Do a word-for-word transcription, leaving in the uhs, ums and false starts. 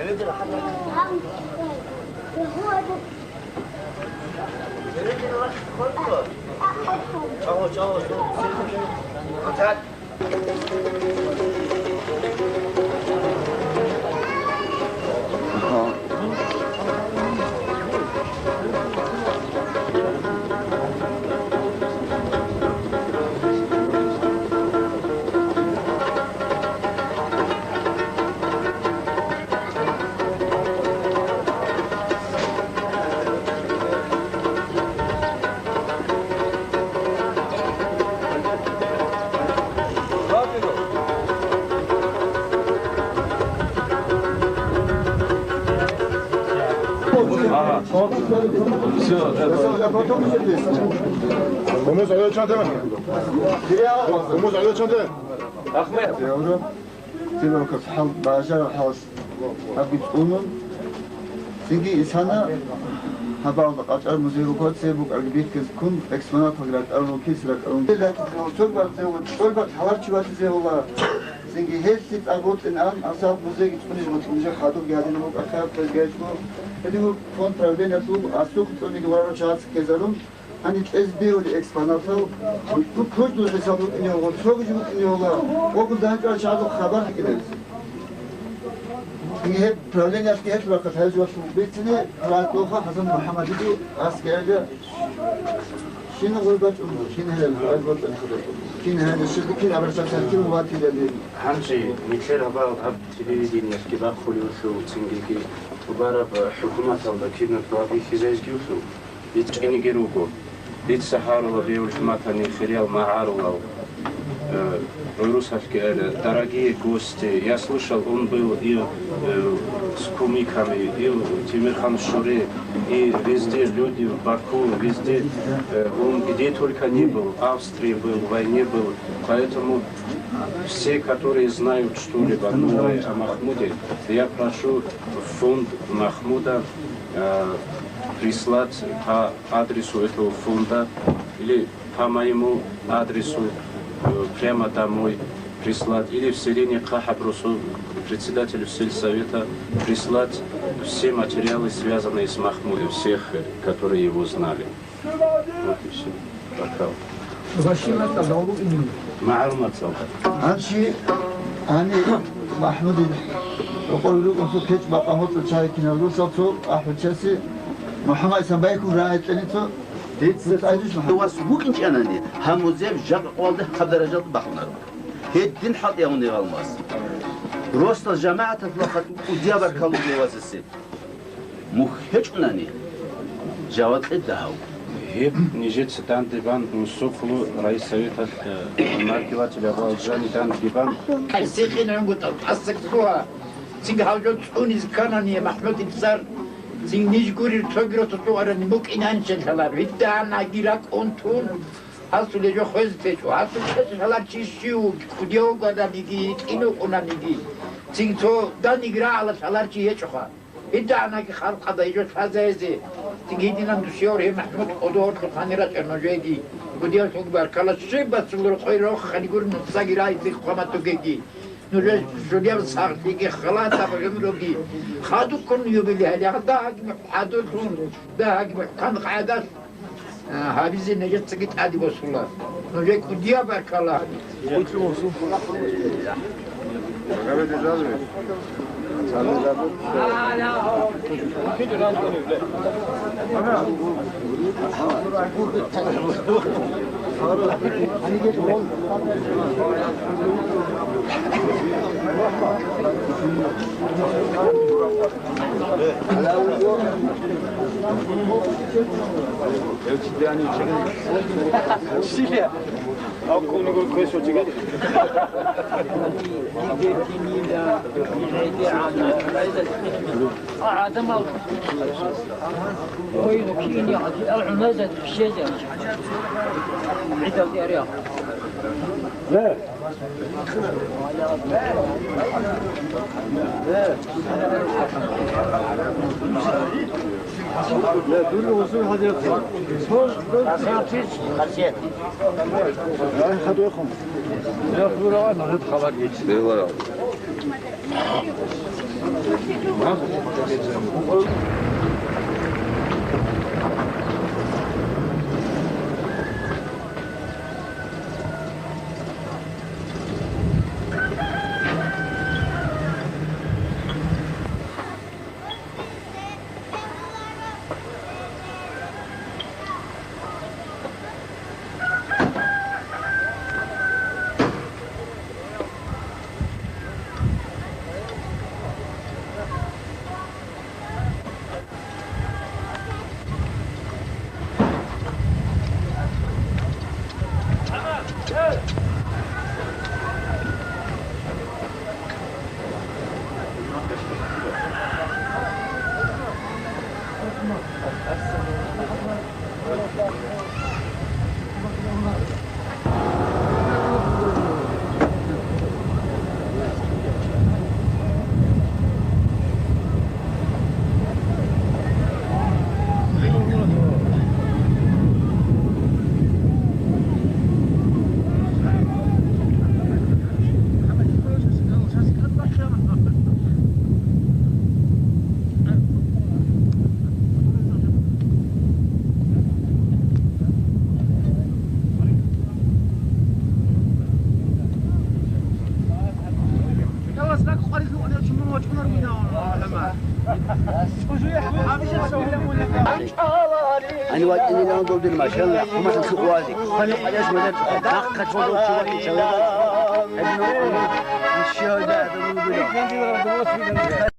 Ага. Всё, это. Умуз гӀоло чанте? Умуз гӀоло чанте? Ахмед. Цебалкас хӀал бажараб хӀалас гьабги цӀунун, цинги исана гьабалда къачӀар музей руквацӀцӀи букӀарги бихьиз ккун, экспонаталги ракӀарун рукис ракӀарун. Цо бакӀ, цо бакӀ гьаларчи ватизе гьола. Цинги гьелъи цӀар бокьин ан, асаб музейги цӀуниж бокьун жо хадубги гьадин букӀахъе кквезгайчӀо. Гьедин фонд правлениялъул асухъ цӀуниги варарав чагӀаца ккезарун, Гьаниб кьезе бегьулеб экспонатал, ну, куждул хӀисаб букӀине гьугъун, цогиже букӀине гьула, гъогун дандчӀварав чагӀазул хабар гьикъинабизе. Гьеб правлениялъги гьелъ бахъал гьайзулъул бицине, Хъалаев Хасан МухӀаммадиги аскӀайда, щинал гъой бачӀун, кин гьелел гъой бачӀун, кин гьелел щиб, кин абрасаб саркин ватилали. Гьанже нилъер гьабал гьаб телевидениялъги бахъулевлъул, цингиги тӀубараб хӀукуматалда кинаб бихьизайизгивлъул. Дица кӀинеги руго. Дица гьарула бегьулъ матани хириял магӀарулал, э, гӀурусалъги ара: «Дорогие гости, я слышал, он был и, э, с кумыками, и в Темирхан-Шоре, и везде люди в Баку, везде, э, он где только не был, в Австрии был, в войне был». Поэтому все, которые знают что-либо новое о Махмуде, я прошу фонд Махмуда, э, прислать по адресу этого фонда или по моему адресу, э, прямо домой прислать, или в селение Кахабрусу, председателю сельсовета, прислать все материалы, связанные с Махмудом, всех, э, которые его знали. Вот и всё. Пока. Ваши материалы. МагӀарул мацӀал. Гьанчи гьани МахӀмудил рокъове рукӀун цо кечӀ бакъа гьоркьор чагӀи кинал русал цо ахӀулчаси МухӀаммад Исамбайкун рагӀи кьени цо. Дица цайдуш МухӀаммад. Вас вукӀинчӀанани, гьаб музей жакъа къоялда гьаб даражалда бахунаро. Гьедин хӀалтӀи гьавуна гьалмагъас. Росдал жамагӀаталъул хатӀ кӀудияб баркалла буго васасе. Мухь гьечӀунани, жаваб кье дагьав. Гьеб нижеца данде бан унсухълу райсоветалъ, э, маркилатил абуалжани данде бан. Къайсихъин гӀунгутӀал тӀасак лъугьа. Цинги гьав жо цӀунизе кканани МахӀмудил цӀар, цинги ниж гурир цоги росулъ цӀуарани букӀинанчел гьалар. ГьитӀанаги ракӀун тун, гьасуле жо хвезе течӀо. Гьасул чӀезе гьалар чи щив вугев вугонаниги, кӀинукъунаниги, цинги цо даниги рагӀалас гьалар чи гьечӀоха. ГьитӀанаги халкъалда гьечӀо лъазазе, цинги гьединан дусиявр гьев МахӀмуд кӀодорлъухъани рачӀа нужеги. Гудиялъулги баркала, щиб бацуларо къойрохъани гури нуцаги рагьизе хъваматугеги. Нужер жудиял сагълъиги халатаб гӀумруги хадубккун юбилей гьале, дагьаги мухӀкӀадуллъун, дагьаги мухӀкан къагӀадалъ, а, гьабизе нижецаги тӀаде босула. Нужер кӀудияб баркала. Гьанив вачӀинилан дов дир машалла, хъумалъун лъугьуназе, хъвани къварилъи, нахъа чӀвазаб чӀухӀа, нахъа чӀвазаб чӀухӀа, гьеб нур, нур, ишшигьалда гӀадамал ругила.